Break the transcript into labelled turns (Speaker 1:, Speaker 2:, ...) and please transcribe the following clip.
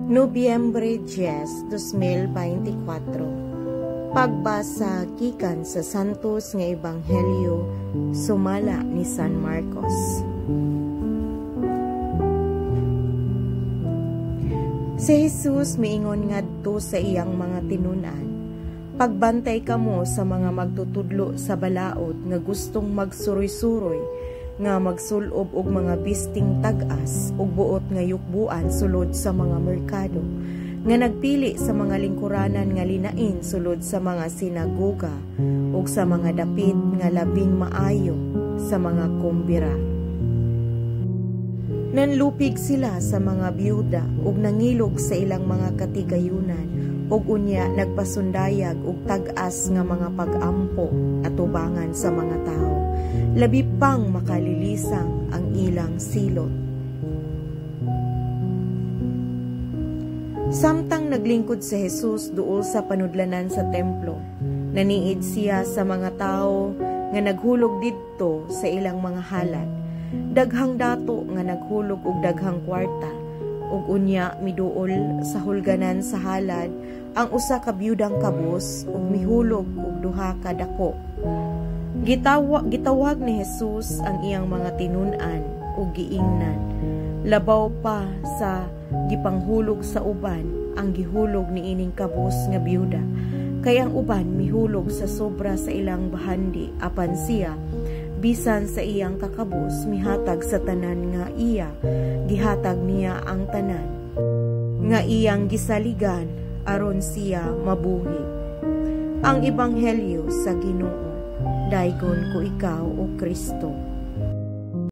Speaker 1: Nobyembre 10, 2024. Pagbasa gikan sa Santos nga Ebanghelyo sumala ni San Marcos. Si Jesus miingon ngadto sa iyang mga tinun-an, "Pagbantay kamo sa mga magtutudlo sa balaod nga gustong magsuroy-suroy nga magsulob og mga bisting tag-as ug buot nga yukbuan sulod sa mga merkado, nga nagpili sa mga lingkuranan nga linain sulod sa mga sinagoga ug sa mga dapit nga labing maayo sa mga kumbira. Nanlupig sila sa mga byuda ug nangilog sa ilang mga katigayunan, ug unya nagpasundayag og tag-as nga mga pag-ampo atubangan sa mga tawo. Labi pang makalilisang ang ilang silot." Samtang naglingkod si Jesus duol sa panudlanan sa templo, naniid siya sa mga tawo nga naghulog didto sa ilang mga halad. Daghang dato nga naghulog og daghang kwarta, ug unya miduol sa hulganan sa halad ang usa ka byudang kabus ug mihulog og duha ka dako. Gitawag ni Jesus ang iyang mga tinun-an ug giingnan, "Labaw pa sa gipanghulog sa uban ang gihulog niining kabus nga byuda, kay ang uban mihulog sa sobra sa ilang bahandi, apan siya bisan sa iyang kakabus mihatag sa tanan nga iya, gihatag niya ang tanan nga iyang gisaligan aron siya mabuhi." Ang Ebanghelyo sa Ginoo. Daygon ko ikaw, o Kristo.